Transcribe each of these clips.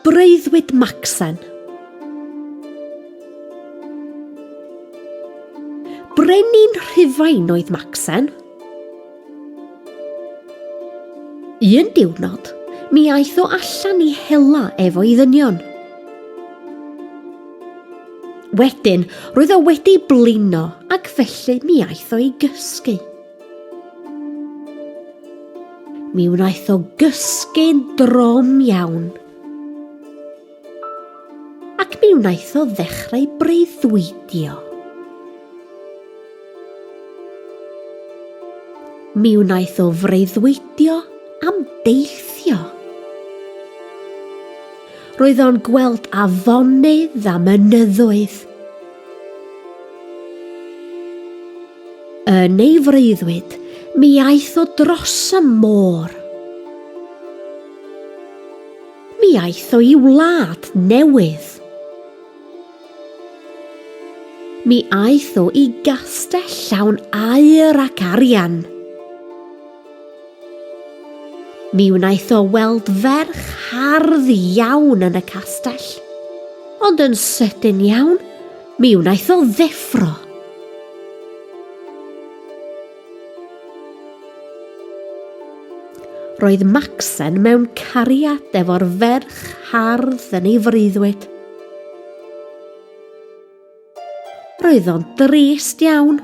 Breuddwyd Macsen. Brenin Rhufain oedd Macsen. Un diwrnod, mi aeth o allan i hela efo'i ddynion. Wedyn, roedd o wedi blino ac felly mi aeth o i gysgu. Mi wnaeth o gysgu'n drom iawn. Ac mi wnaeth o ddechrau breuddwydio. Mi wnaeth o freuddwydio am deithio. Roedd o'n gweld afonydd a mynyddoedd. Yn ei freuddwyd, mi aeth o dros y môr. Mi aeth o i wlad newydd. Mi aeth o i gastell llawn aur ac arian. Mi wnaeth o weld ferch hardd iawn yn y castell. Ond yn sydyn iawn, mi wnaeth o ddeffro. Roedd Macsen mewn cariad efo'r ferch hardd yn ei freuddwyd. Roedd o'n drist iawn.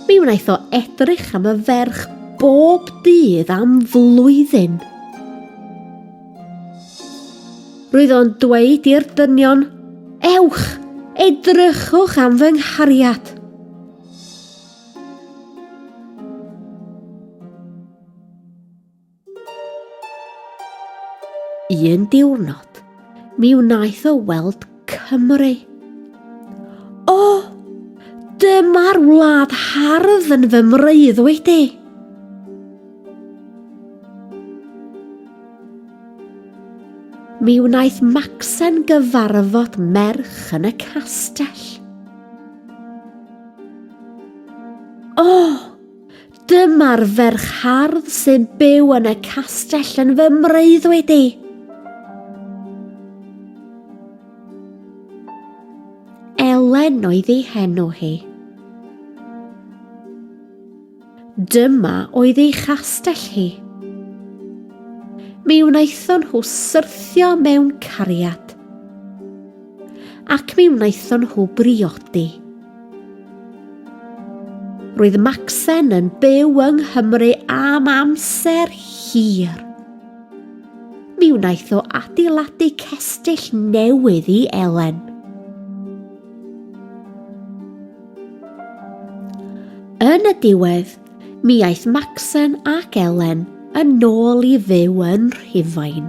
Mi wnaeth o edrych am y ferch bob dydd am flwyddyn. Roedd o'n dweud i'r dynion, Ewch, edrychwch am fy nghariad. Un diwrnod, mi wnaeth o weld Cymru. O, dyma'r wlad hardd yn fy mreuddwyd i. Mi wnaeth Macsen gyfarfod merch yn y castell. O, Dyma'r ferch hardd sy'n byw yn y castell yn fy mreuddwyd i. Elen oedd ei henw hi. Dyma oedd ei chastell hi. Mi wnaethon nhw syrthio mewn cariad. Ac mi wnaethon nhw briodi. Roedd Macsen yn byw yng Nghymru am amser hir. Mi wnaeth o adeiladu cestyll newydd i Elen. Yn y diwedd, mi aeth Macsen ac Elen yn ôl i fyw yn Rhufain.